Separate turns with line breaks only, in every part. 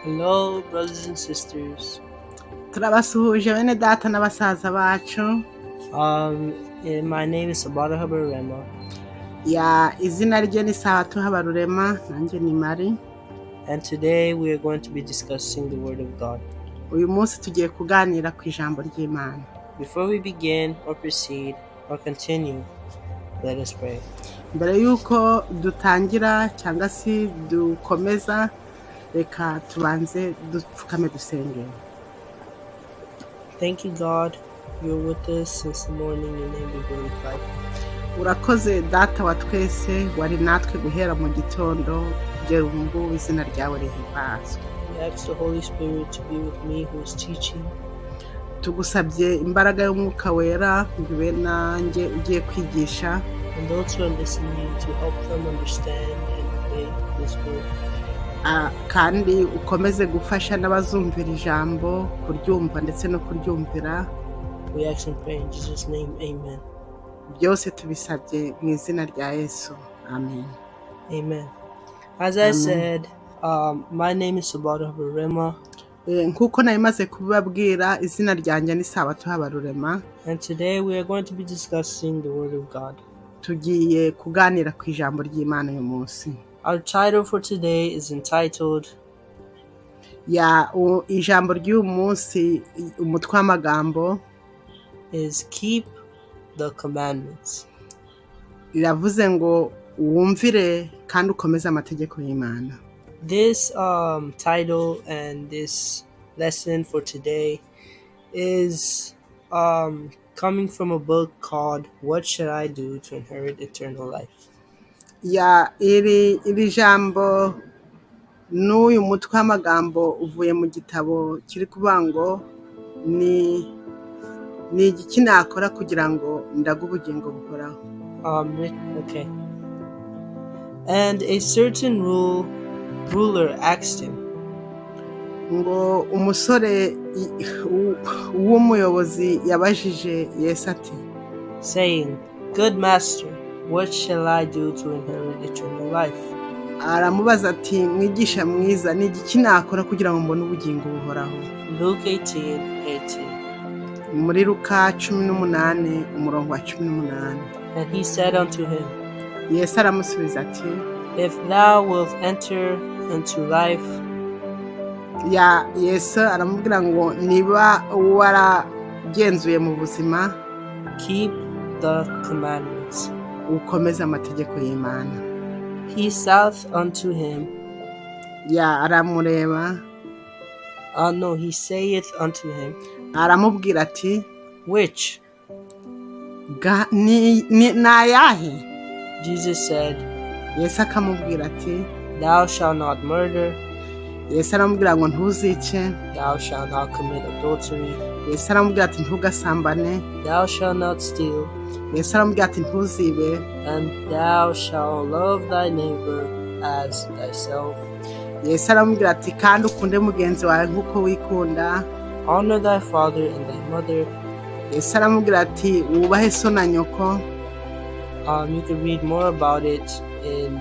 Hello, brothers and sisters.
Turabasuhuje bene data na basaza bacu.
And my name is Sabata Habarurema,
Ya izina rye ni Sabato Habarurema, nanjye ni Mari.
And today we are going to be discussing the Word of God.
Uyu munsi tugiye kuganira ku ijambo ry'Imana.
Before we begin or proceed or continue, let us pray.
Mbere y'uko dutangira cyangwa se dukomeza, reka tubanze dupfukame dusenge.
Thank you, God. You're with us since the morning. Your name be glorified.
Urakoze data wa twese wari natwe guhera mu gitondo kugera ubu ngubu, izina ryawe rihimbazwe.
We ask the Holy Spirit to be with me who is teaching,
Tugusabye imbaraga y'Umwuka Wera ngo ibe nanjye ugiye kwigisha,
and those who are listening to help them understand and obey this word.
Ah, kandi ukomeze gufasha n'abazumvira ijambo kuryumva ndetse no kuryumvira.
We ask and pray in Jesus' name. Amen.
Byose tubisabye mu izina rya Yesu, amen.
Amen. As I
Amen.
said, my name is Sabato Habarurema,
Eh, nk'uko nari maze kubibabwira, izina ryanjye ni Sabato Habarurema.
And today we are going to be discussing the Word of God.
Tugiye kuganira ku ijambo ry'Imana uyu munsi.
Our title for today is entitled
Ya ijambo ry'uyu munsi, umutwe w'amagambo
is Keep the Commandments.
Riravuze ngo wumvire kandi ukomeze amategeko y'Imana.
This title and this lesson for today is coming from a book called What Should I Do to Inherit Eternal Life?
Ya iri jambo n'uyu mutwe w'amagambo uvuye mu gitabo kiri kuvuga ngo ni igiki nakora kugira ngo ndage ubugingo buhoraho.
Okay. And a certain ruler asked him,
Ngo umusore w'umuyobozi yabajije Yesu ati,
saying, "Good master, what shall I do to inherit eternal life?"
Aramubaza ati: "Mwigisha mwiza, ni igiki nakora kugira ngo mbone ubugingo buhoraho?"
Luke 18:18.
Muri Luka 18, umurongo wa 18.
And he said unto him,
Yesu aramusubiza ati,
"If thou wilt enter into life,
Ya Yesu aramubwira ngo niba waragenzuye mu buzima,
keep the commandments."
ukomeze amategeko y'Imana.
He saith unto him,
Ya aramureba,
no, he saith unto him,
aramubwira ati,
"Which?"
Ni ayahe?
Jesus said,
Yesu akamubwira ati,
"Thou shalt not murder,
Yesu aramubwira ngo ntuzice,
thou shalt not commit adultery,
Yesu aramubwira ati ntugasambane,
thou shalt not steal,
Yesu aramubwira ati ntuzibe,
and thou shalt love thy neighbor as thyself.
Yesu aramubwira ati kandi ukunde mugenzi wawe nk'uko wikunda.
Honor thy father and thy mother."
Yesu aramubwira ati wubahe so na nyoko.
You can read more about it in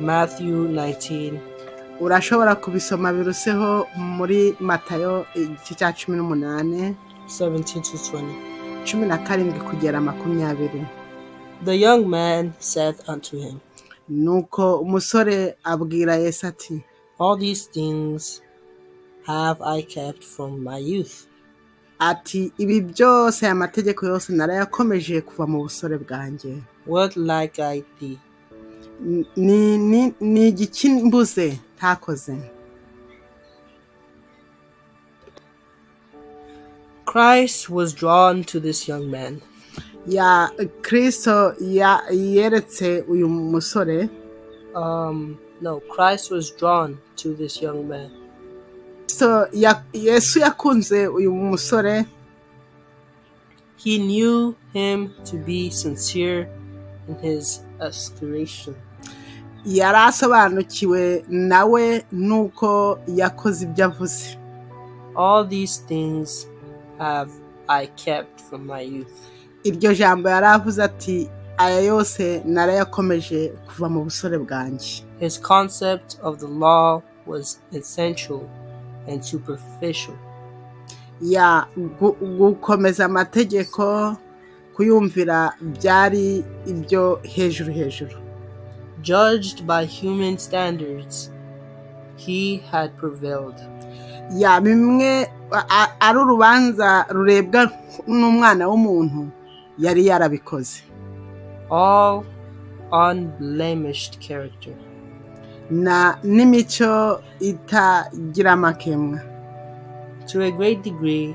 Matthew 19,
Urashobora kubisoma biruseho muri Matayo igice cya 18,
17 to 20.
17 kugera 20.
The young man saith unto him,
Nuko umusore abwira Yesu ati,
"All these things have I kept from my youth."
Ati ibi byose, aya mategeko yose narayakomeje kuva mu busore bwanjye.
What lack I thee?
Ni igiki mbuze ntakoze?
Christ was drawn to this young man.
Ya Kristo yeretse uyu musore.
No, Christ was drawn to this young man.
So, Yesu yakunze uyu musore.
He knew him to be sincere in his aspiration.
Yari asobanukiwe nawe nuko yakoze ibyo avuze.
"All these things have I kept from my youth."
Iryo jambo yari avuze ati aya yose narayakomeje kuva mu busore bwanjye.
His concept of the law was essential and superficial.
Ya gukomeza amategeko, kuyumvira byari ibyo hejuru hejuru.
Judged by human standards, he had prevailed.
Ya bimwe ari urubanza rurebwa n'umwana w'umuntu, yari yarabikoze.
All unblemished character.
Na n'imico itagira amakemwa.
To a great degree,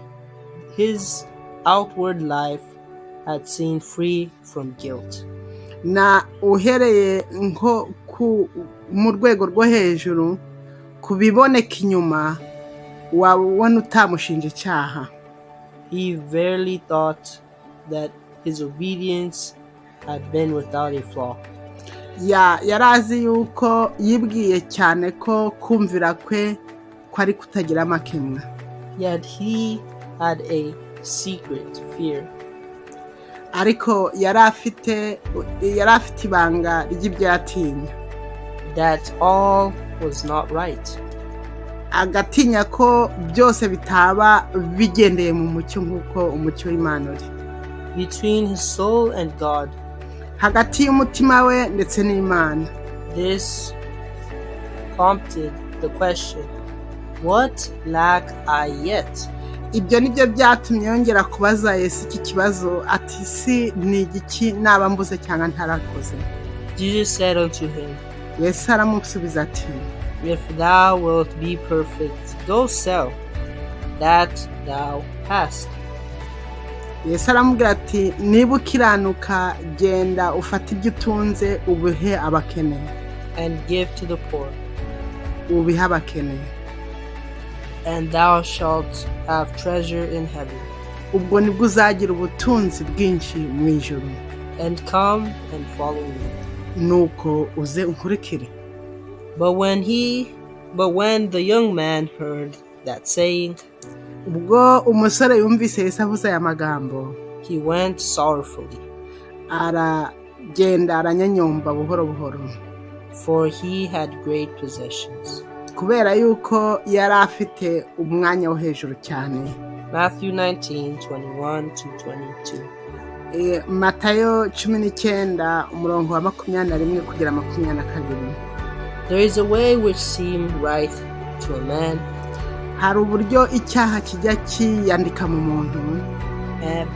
his outward life had seemed free from guilt.
Na uhereye nko ku mu rwego rwo hejuru, ku biboneka inyuma, wabona utamushinja icyaha.
He verily thought that his obedience had been without a flaw.
Ya yari azi yuko yibwiye cyane ko kumvira kwe kwari kutagira amakemwa.
Yet he had a secret fear
Ariko yari afite ibanga ry'ibyo yatinya,
that all was not right.
agatinya ko byose bitaba bigendeye mu mucyo nk'uko umucyo w'Imana uri.
Between his soul and God,
hagati y'umutima we ndetse n'Imana,
this prompted the question, "What lack I yet?"
Ibyo ni byo byatumye yongera kubaza Yesu iki kibazo ati: "Si ni igiki naba mbuze cyangwa ntarakoze?"
Jesus said unto him,
Yesu aramusubiza ati:
"If thou wilt be perfect, go sell that thou hast,
Yesu aramubwira ati: "Niba ukiranuka, genda ufate ibyo utunze ubihe abakene,
and give to the poor,
ubihe abakene,
and thou shalt have treasure in heaven.
Ubwo nibwo uzagira ubutunzi bwinshi mu ijuru.
And come and follow me."
Nuko uze unkurikire."
But when the young man heard that saying,
Ubwo umusore yumvise Yesu avuze aya magambo,
he went sorrowfully,
aragenda aranyonyomba buhoro buhoro,
for he had great possessions.
Kubera yuko yari afite umwanya wo hejuru cyane.
Matthew 19:21 to 22.
Matayo 19, umurongo wa 21 kugera 22.
There is a way which seems right to a man,
Hari uburyo icyaha kijya kiyandika mu muntu,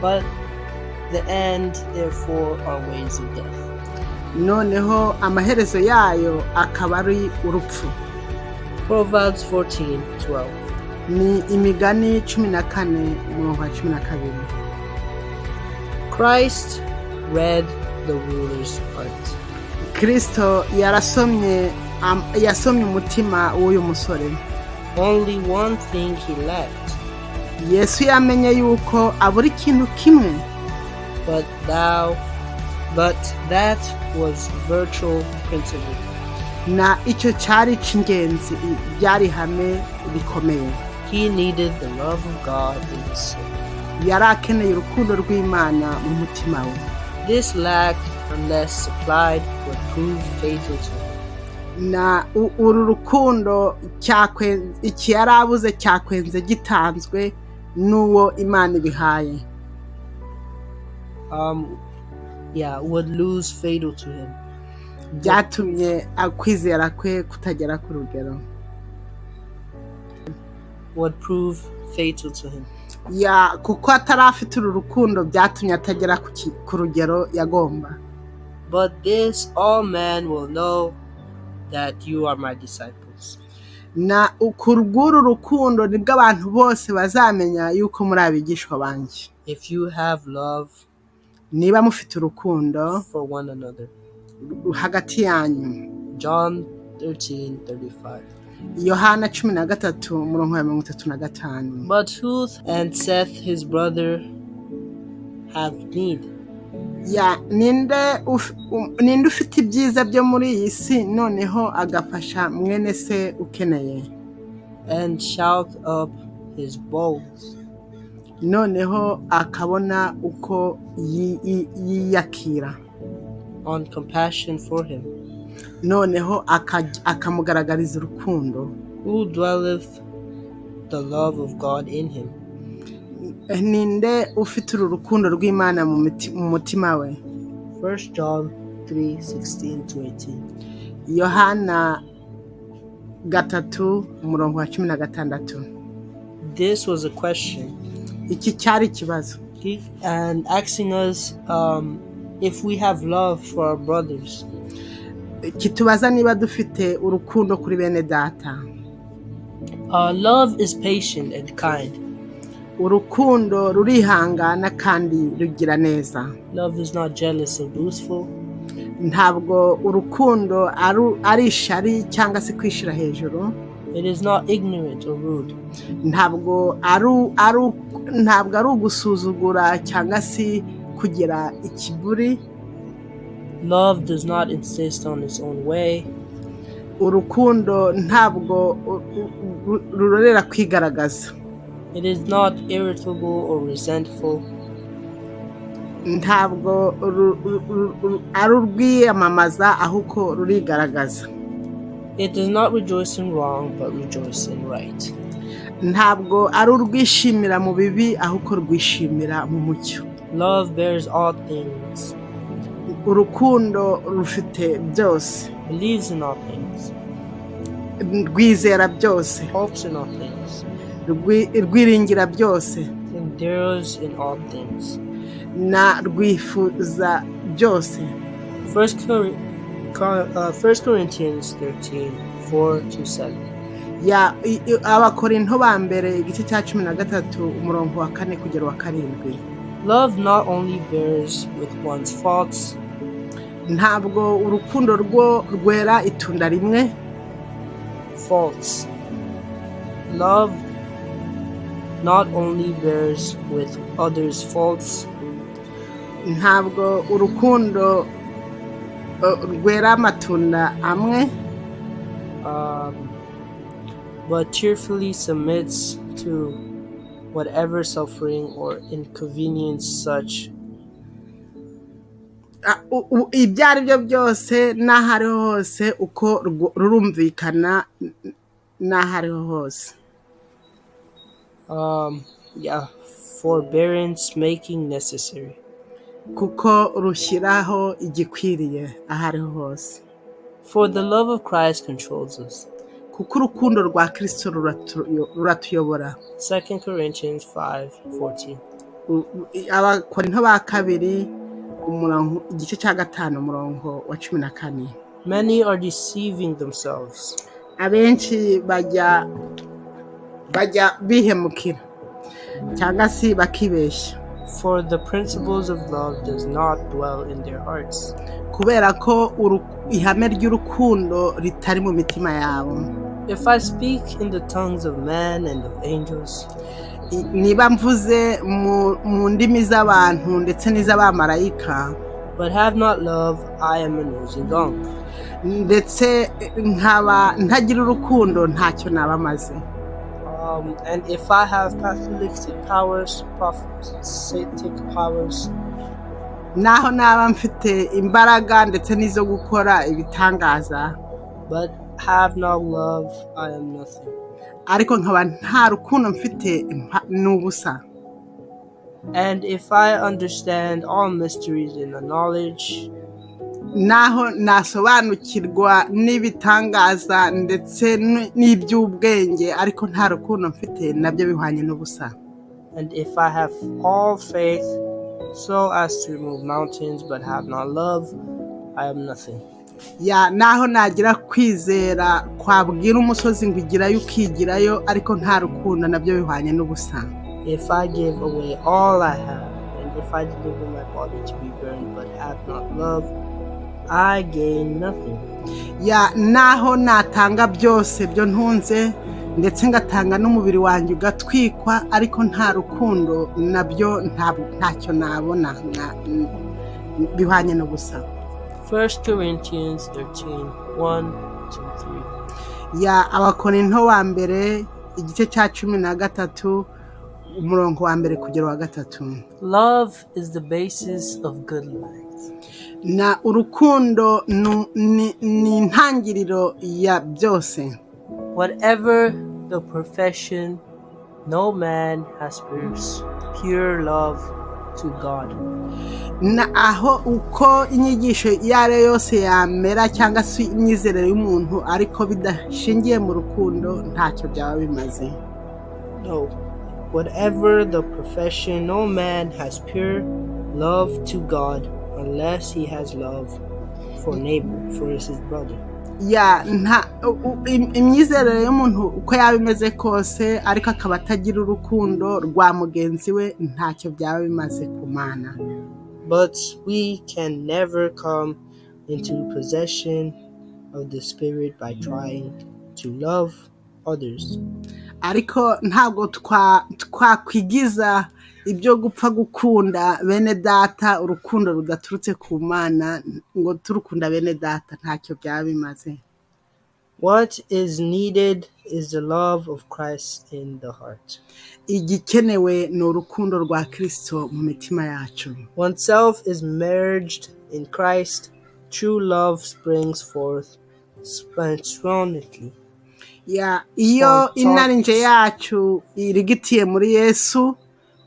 but the end therefore are ways of death.
Noneho amaherezo yayo akaba ari urupfu.
Proverbs 14:12.
Ni Imigani 14, umurongo wa 12.
Christ read the ruler's heart.
Kirisito yasomye umutima w'uyu musore.
Only one thing he lacked,
Yesu yamenye yuko abura ikintu kimwe,
but that was vital principle.
Na icyo cyari icy'ingenzi, byari ihame rikomeye.
He needed the love of God in his soul.
Yari akeneye urukundo rw'Imana mu mutima we.
This lack, unless supplied, would prove fatal to him.
Na uru rukundo iki yari abuze cyakwenze gitanzwe n'uwo Imana ibihaye.
Yeah, would lose fatal to him.
Byatumye kwizera kwe kutagera ku rugero.
Would prove fatal to him.
Ya kuko atari afite uru rukundo, byatumye atagera ku rugero yagomba.
But this all men will know, that you are my disciples,
Na ku rw'uru rukundo nibwo abantu bose bazamenya yuko muri abigishwa banjye,
if you have love
niba mufite urukundo
for one another.
Hagati yanyu.
John 13:35.
Yohana 13, umurongo wa 35.
But who and saith his brother have need?
Ya ninde ufite ibyiza byo muri iyi si, noneho agafasha mwene se ukeneye,
And shut up his bowels?
Noneho akabona uko yiyakira
On compassion for him?
Noneho akamugaragariza urukundo?
Who dwelleth the love of God in him?
Ninde ufite uru rukundo rw'Imana mu mutima we?
1 John 3:16 to 18.
Yohana 3, umurongo wa 16.
This was a question.
Iki cyari ikibazo.
And asking us if we have love for our brothers.
Kitubaza niba dufite urukundo kuri bene data.
Love is patient and kind.
Urukundo rurihangana kandi rugira neza.
Love is not jealous or boastful.
Ntabwo urukundo ari ishari cyangwa se kwishira hejuru.
It is not ignorant or rude.
Ntabwo ari ugusuzugura cyangwa se kugira ikiburi.
Love does not insist on its own way.
Urukundo ntabwo rurorera kwigaragaza.
It is not irritable or resentful.
Ntabwo ari urwiyamamaza, ahubwo rurigaragaza.
It does not rejoice in wrong, but rejoice in right.
Ntabwo ari urwishimira mu bibi, ahubwo rwishimira mu mucyo.
Love bears all things,
Urukundo rufite byose,
believes in all things,
rwizera byose,
hopes in all things,
rwiringira byose,
endures in all things.
Na rwifuza byose.
First Corinthians 13, 4 to 7.
Ya Abakorinto ba mbere, igice cya 13, umurongo wa 4 kugera wa 7.
Love not only bears with one's faults,
Ntabwo urukundo rwo rwera itunda rimwe.
Faults. Love not only bears with others' faults,
Ntabwo urukundo rwera amatunda amwe,
but cheerfully submits to whatever suffering or inconvenience such
Ibyo ari byo byose n'aho ariho hose, uko rurumvikana n'aho ariho hose.
Yeah, forbearance making necessary.
Kuko rushyiraho igikwiriye aho ariho hose.
For the love of Christ controls us.
Kuko urukundo rwa Kirisito ruratuyobora.
2 Corinthians 5:14.
Abakorinto ba kabiri, umurongo, igice cya 5, umurongo wa 14.
Many are deceiving themselves.
Abenshi bajya bihemukira cyangwa se bakibeshya.
For the principles of love does not dwell in their hearts.
Kubera ko ihame ry'urukundo ritari mu mitima yabo.
If I speak in the tongues of men and of angels,
Niba mvuze mu ndimi z'abantu ndetse n'iz'abamarayika,
but have not love, I am a noisy gong.
Ndetse nkaba ntagira urukundo, ntacyo naba maze.
And if I have prophetic powers, prophetic powers,
Naho naba mfite imbaraga ndetse n'izo gukora ibitangaza,
but have no love, I am nothing.
Ariko nkaba nta rukundo mfite, ni ubusa.
And if I understand all mysteries and the knowledge,
Naho nasobanukirwa n'ibitangaza ndetse n'iby'ubwenge, ariko nta rukundo mfite, nabyo bihwanye n'ubusa.
And if I have all faith so as to remove mountains, but have not love, I am nothing.
Ya, naho nagira kwizera kwabwira umusozi ngo igirayo ukigirayo, ariko nta rukundo, nabyo bihwanye n'ubusa.
If I give away all I have, and if I deliver my body to be burned, but have not love, I gain nothing.
Ya, naho natanga byose byo ntunze, ndetse ngatanga n'umubiri wanjye ugatwikwa, ariko nta rukundo, nabyo ntacyo nabona, bihwanye n'ubusa.
1 Corinthians 13 1 to 3.
Ya, Abakorinto wa mbere, igice cya 13, umurongo wa mbere kugera wa gatatu.
Love is the basis of good life.
Na urukundo ni intangiriro ya byose.
Whatever the profession, no man has pure love to God.
Na aho uko inyigisho iyo ari yo yose yamera cyangwa se imyizerere y'umuntu, ariko bidashingiye mu rukundo, ntacyo byaba bimaze.
No. Whatever the profession, no man has pure love to God unless he has love for neighbor, for his brother.
Ya, nta imyizerere y'umuntu uko yaba imeze kose, ariko akaba atagira urukundo rwa mugenzi we, ntacyo byaba bimaze ku Mana.
But we can never come into possession of the Spirit by trying to love others.
Ariko ntabwo twakwigiza ibyo gupfa gukunda bene data, urukundo rudaturutse ku Mana, ngo turukunda bene data, ntacyo byaba bimaze.
What is needed is the love of Christ in the heart.
Igikenewe ni urukundo rwa Kirisito mu mitima yacu.
Oneself is merged in Christ, true love springs forth spontaneously.
Ya, iyo inarinje yacu irigitiye muri Yesu,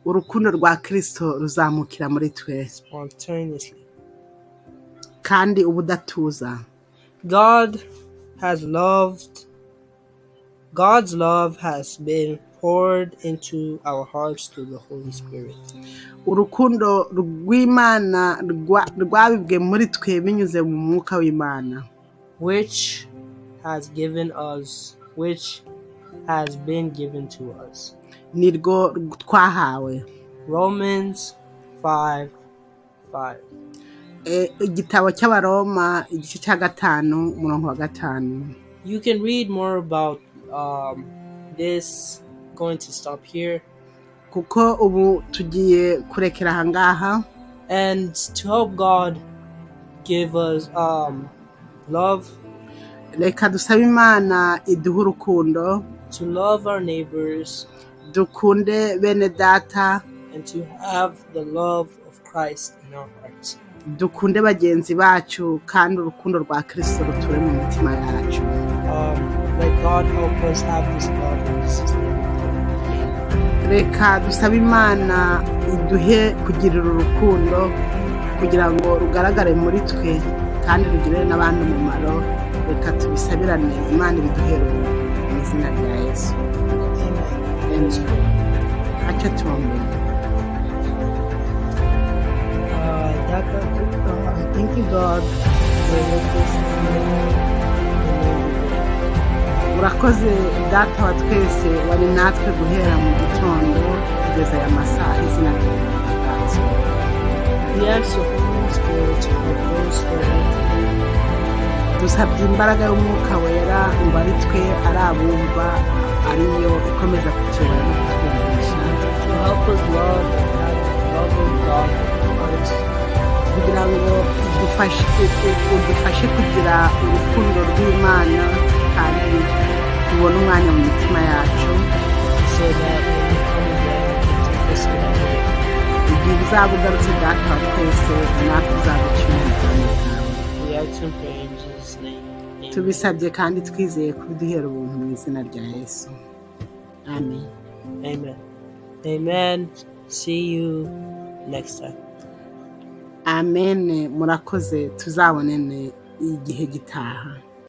urukundo rwa Kirisito ruzamukira muri twe.
Spontaneously.
Kandi ubudatuza.
God has loved God's love has been poured into our hearts through the Holy Spirit.
Urukundo rw'Imana rwabibwe muri twe binyuze mu mwuka w'Imana,
which has been given to us.
Nirwo twahawe.
Romans 5:5.
Igitabo cy'Abaroma, igice cya 5, umurongo wa 5.
You can read more about this. Going to stop here.
Kuko ubu tugiye kurekera ahangaha.
And to help God give us love,
Reka dusabe Imana iduhe urukundo,
to love our neighbors,
dukunde bene data,
and to have the love of Christ in our hearts.
Dukunde bagenzi bacu, kandi urukundo rwa Kirisito ruture mu mitima yacu.
Let God help us have this love in Jesus' name.
Reka dusabe Imana iduhe kugirira urukundo kugira ngo rugaragare muri twe kandi rugirire n'abandi umumaro. Reka tubisabirane, Imana ibiduhere ubuntu mu izina rya Yesu.
Amen. Let's pray.
Acha tuombe.
Thank you, God, for with us this morning.
Urakoze Data wa twese wari natwe guhera mu gitondo kugeza aya masaha, izina ryawe rihimbazwe.
We ask the Holy Spirit to help those who are listening
Dusabye imbaraga y'Umwuka Wera ngo ari twe, ari abumva, ariyo ikomeza kutuyobora no kutwumvisha,
to help us love and have the love of God in our hearts,
kugira ngo udufashe kugira urukundo rw'Imana kandi tubone umwanya mu mitima yacu,
so that when you come again, you can take us to heaven.
Igihe uzaba ugarutse, Data wa twese, natwe uzaducyura mu bwami bwawe.
We ask and pray in Jesus' name. Amen.
Tubisabye kandi twizeye kubiduhera ubuntu mu izina rya Yesu, amen.
Amen. Amen. See you next time.
Amen, murakoze, tuzabonene igihe gitaha.